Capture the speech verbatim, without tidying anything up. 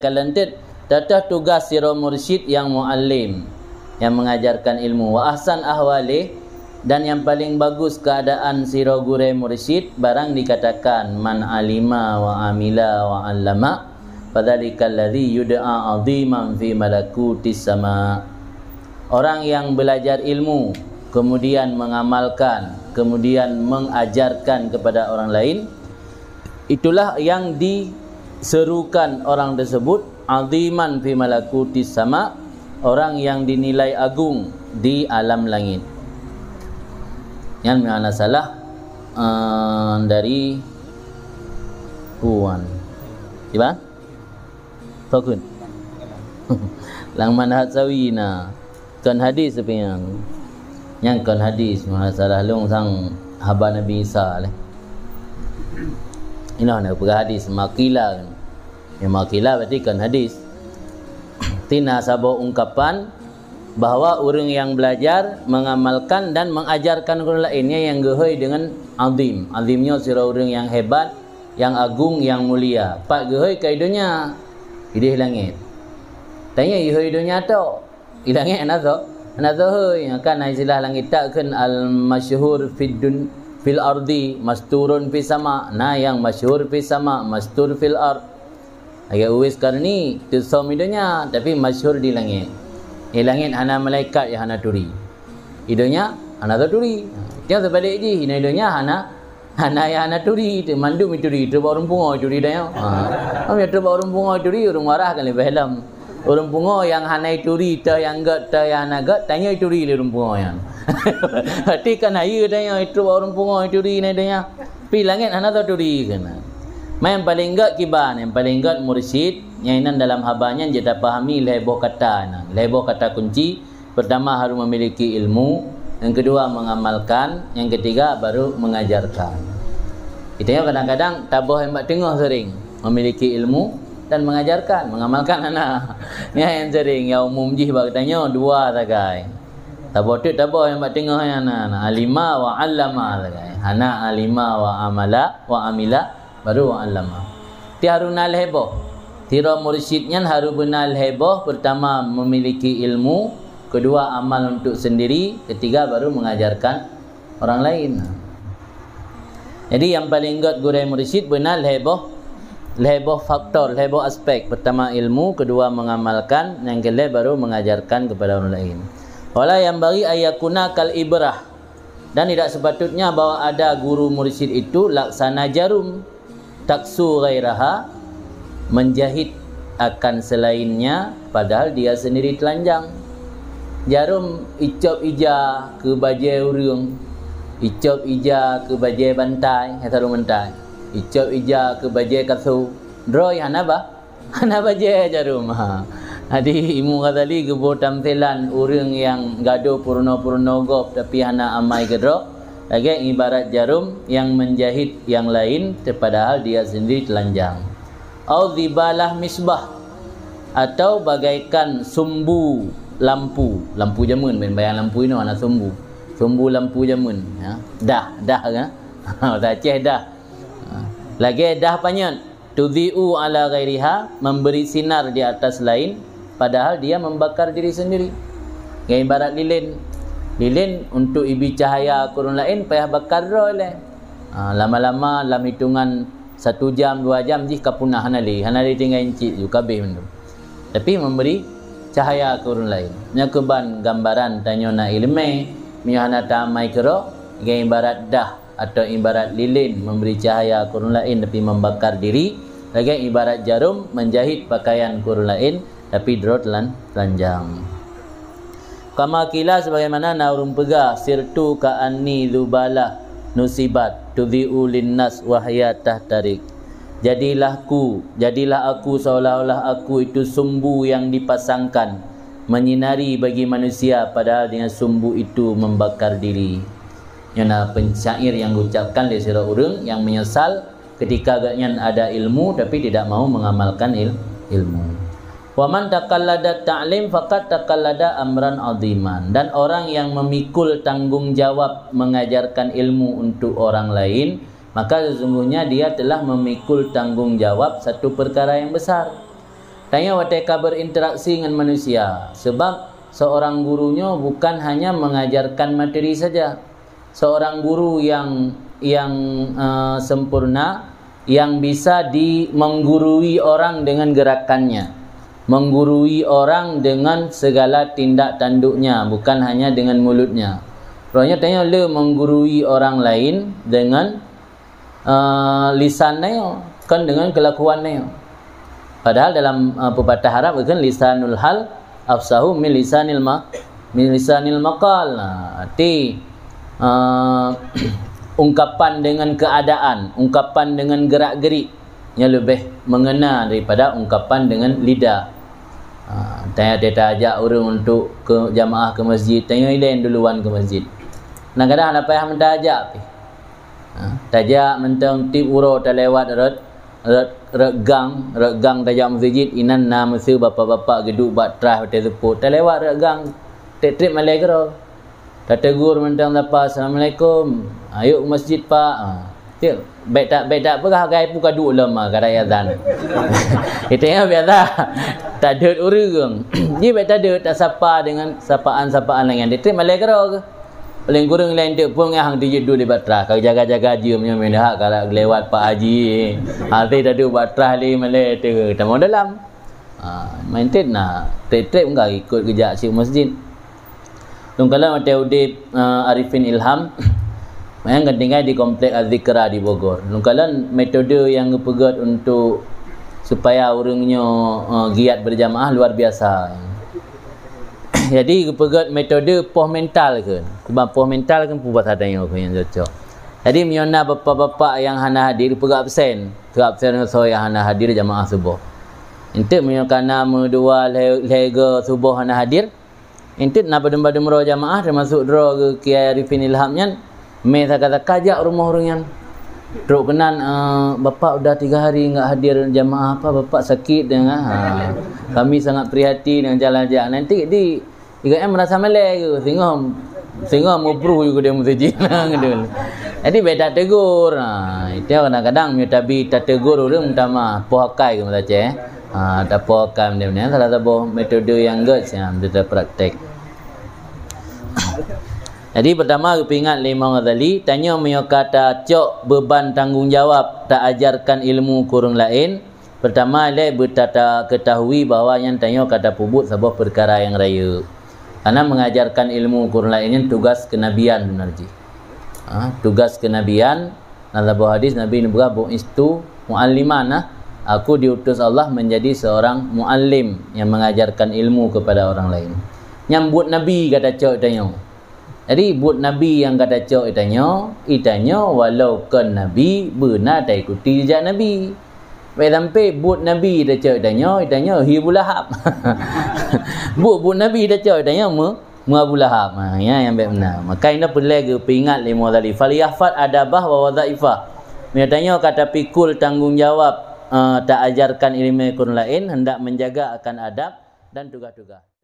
Kalantét, teutoh tugas sidroe mursyid nyang muallim, nyang mengajarkan ilmu. Wa ahsan ahwalih, dan nyang paling bagus keuadaan sidroe gurée mursyid, barang dikatakan, "Man alima wa amila wa allama, fadzalikal ladzi yud'a 'aziman fi malakutis sama." Orang yang belajar ilmu, kemudian mengamalkan, kemudian mengajarkan kepada orang lain, itulah yang diserukan orang tersebut 'aziman fi malakutis sama, orang yang dinilai agung di alam langit. Nyan meunan salah, eh, dari Puan. Diba? Pakon? Lam manhaj Sawi na. Kon hadis tapi nyang. Nyang kon hadis, masalah lôn sang haba Nabi Isa lé. Inoe na peugah hadis, maqila kan. Ya, maqila berarti kon hadis. Tina saboh ungkapan bahwa ureuëng yang belajar, mengamalkan dan mengajarkan ureuëng lainnya yang geuhôi dengan azim. Azim nyoe sidroe ureuëng yang hebat, yang agung, yang mulia. Pat geuhôi ka i donya, ideh langit. Tanyoe ihôi donya tok. I langit hana tho, hana tho hôi. Kan na istilah langit tak kheun al-masyhur fid dun-, fil ardi, masturun fis sama. Na yang masyhur fis sama, mastur fil ard. Lagée Uwais Qarni, teusom i donya, tapi masyhur di langit. I langit hana malaikat nyang hana turi. I donya hana tho turi. Nyang seubalik jih, i donya hana Hana nyang hana turi, teu mandum ituri, teu bak ureuëng pungo ituri tanyoe. Ha. Am ya teu bak ureuëng pungo ituri, ureuëng marah kan leubeh lom. Ureuëng pungo nyang hana ituri, teu nyang gét, teu nyang hana gét, tanyoe ituri lé ureuëng pungo nyan. Berarti kan hayeue tanyoe, teu bak ureuëng pungo ituri nyan tanyoe. Pi langét hana tho turi keunan. Ma nyang paleng gét kiban, nyang paleng gét mursyid, nyang inan dalam haba nyan jeuet tapahami lhée boh kata nyan, lhée boh kata kunci, Pertama, harus memiliki ilmu. Yang kedua, mengamalkan. Yang ketiga, baru mengajarkan. Kita nyoe kadang-kadang taboh nyang bak teungoh sering, memiliki ilmu dan mengajarkan, mengamalkan hana. Nyan nyang sering, nyang umum jih bak geutanyoe dua sagai. Taboh teuk taboh nyang bak teungoh nyan hana, hana. Alima wa allama sagai. Hana alima wa amala, wa amila, baru wa allama. Ti haruna lhée boh. Sidroe mursyid nyan harus beuna lhée boh, pertama memiliki ilmu, kedua amal untuk sendiri, ketiga baru mengajarkan orang lain. Jadi yang paling gét gurée mursyid beuna lhée boh, lhée boh faktor, lhée boh aspek. Pertama ilmu, kedua mengamalkan, yang kelhée baru mengajarkan kepada orang lain. Wala yanbaghi ayyakuna kal ibrah. Dan tidak sepatutnya bahwa ada guru mursyid itu laksana jarum, taksu ghairaha, menjahit akan selainnya, padahal dia sendiri telanjang. Jarum icop ija keu bajée ureuëng, icop ija keu bajée bantai, eh, sarong bantai. Icop ija keu bajée kasô. Droe hana bah? Hana bajée jarum. Ha. Jadi, Imam Ghazali geuboh tamsilan ureuëng nyang gadôh peurunoe-peurunoe gob tapi hana amai keudroe, lagée ibarat jarum nyang menjahit nyang laén, padahal dia sendiri telanjang. Au zibalah misbah, atau bagaikan sumbu lampu. Lampu jameun, ben bayang lampu inoe hana sumbu. Sumbu lampu jameun, ya. Dah, dah kan? Bahasa Aceh dah. Ha. Lagée dah panyöt. Tudhi'u ala ghairiha, memberi sinar di atas lain, padahal dia membakar diri sendiri. Ngon ibarat lilin. Lilin untuk ibi cahaya keu ureuëng laén payah bakar droe lé. Ha, lama-lama lam hitungan satu jam, dua jam jih ka punah, hana lé, hana lé tinggai incit ju, ka abéh mandum. Tapi memberi cahaya keu ureuëng laén. Nyoe keuban gambaran tanyoe na iéleumé, meunyoe hana taamai keudroe, ngon ibarat dah atau ibarat lilin memberi cahaya keu ureuëng laén tapi membakar diri, lagée ibarat jarum menjahit pakaian keu ureuëng laén tapi droe telan-, telanjang. Kama qila, sebagaimana na ureuëng peugah, sirtu ka anni zubalah nusibat tudhi'u linnas wahya tahtarik. Jadilah ku, jadilah aku seolah-olah aku itu sumbu yang dipasangkan menyinari bagi manusia, padahal dengan sumbu itu membakar diri. Nyoe na pensyair nyang geucapkan lé sidroe ureuëng nyang menyesal ketika gobnyan ada ilmu tapi tidak mau mengamalkan il-, ilmu. Wa man taqallada ta'lim faqad taqallada amran aziman. Dan orang yang memikul tanggung jawab mengajarkan ilmu untuk orang lain, maka sesungguhnya dia telah memikul tanggung jawab satu perkara yang besar. Tanyoe watée ka berinteraksi ngon manusia, sebab seorang guru nyoe bukan hanya mengajarkan materi saja. Seorang guru yang, yang, eh, sempurna, yang bisa di-, menggurui orang dengan gerakannya, menggurui orang dengan segala tindak tanduknya, bukan hanya dengan mulutnya. Roh nyoe tanyoe le menggurui orang lain dengan, eh, lisan tanyoe, kon dengan kelakuan tanyoe. Padahal dalam, eh, pepatah Arab kan, "Lisanul hal afsahu min lisanil ma-, min lisanil maqal." Nah, arti, eh, ungkapan dengan keadaan, ungkapan dengan gerak-gerik, nyan lebih mengena daripada ungkapan dengan lidah. Ha, tanyoe tajak ureuëng untuk ke jamaah ke masjid, tanyoe ileng duluan ke masjid. Kadang-kadang hana payah meutajak pih. Ha, tajak mantong tieb uroe talewat rot, rot, rot gang, rot gang tajak masjid, inan na meusu bapak-bapak geuduek bak traih watée seupôt, talewat rot gang, treb-treb malée keudroe. Tategur mantong sapa, "Assalamualaikum." "Ayok ke masjid, Pak." Ha. Cek, bèk ta-, bèk tapeugah, "Hai, peue ka duek lom, ha, ka raya azan." Itu nyang biasa. Tadeuet ureuëng. Jadi bèk tadeuet, tasapa dengan sapaan-sapaan laén. Treb malée keudroe keuh. Paléng kureueng laén teuk pun nyang hang tijeuet duek di bak traih. Ka jaga-jaga jeuem nyoe, meunan ka lewat Pak Haji. Hase taduek bak traih lé malée teuk. Tamong dalam. Ha, meunan teuk na, treb-treb enggak ikot geujak cit masjid. Lôn kalon watée udeb, eh, Arifin Ilham, nyang ka tinggai di Komplek Az-Zikra di Bogor. Lôn kalon metode nyang geupeugét untuk supaya ureuëng nyoe, eh, giat berjamaah luar biasa. Jadi geupeugét metode poh mental kheun. Sebab poh mental kan peubasa tanyoe kheun nyang cocok. Jadi meunyoe na bapak-bapak nyang hana hadir, geupeugét absen. Keu absen soe nyang hana hadir jamaah suboh. Enteuk meunyoe ka na meudua lhée, lhée go suboh hana hadir, enteuk na padum-padum droe jamaah, teumasok droe geuh Kiai Arifin Ilham nyan, mé saka-saka jak rumoh ureuëng nyan. Trok keunan, eh, "Bapak udah tiga hari enggak hadir jamaah, apa Bapak sakit?" dengan, ha, "Kami sangat prihatin dengan jalan jak." Nanti di Iga em rasa malée geuh, singoh, singoh mubruh ju keudeh meuseujid. Jadi bèk tategur. Ha, itu kadang-kadang meunyoe tabi tategur ureuëng, tamah poh akai geuh meusace. Ha, tapoh akai meunan-meunan salah saboh metode nyang gét nyang bisa praktek. Jadi pertama geupeuingat lé Imam Ghazali, tanyoe meunyoe ka tacok beuban tanggong jawab, taajarkan ilmu keu ureuëng laén, Pertama, ilée beutata keutahui bahwa nyan tanyoe ka tapeubuet saboh peukara nyang rayeuk. Karena mengajarkan ilmu keu ureuëng laén nyan tugas kenabian beuna jih. Ha, tugas kenabian, na saboh hadis Nabi neupeugah, "Bu'istu mu'alliman", nah, "Aku diutus Allah menjadi seorang muallim yang mengajarkan ilmu kepada orang lain." Nyan buet Nabi ka tacok tanyoe. Jadi, buet Nabi nyang ka tacok geutanyoe, geutanyoe walau kon Nabi, beuna taikuti jejak Nabi. Bèk sampai buet Nabi tacok geutanyoe, geutanyoe hi Abu Lahab. Buet, buet Nabi tacok geutanyoe meu-, meu Abu Lahab. Ha, nyan nyang bèk meunan. Maka inoe peureulée geupeuingat lé Imam Ghazali, "Falyahfad adabah wa wadhaifah." Meunyoe tanyoe ka tapikul tanggong jawab, eh, taajarkan ileumèe keu ureuëng laén, hendak menjaga akan adab dan tugaih-tugaih.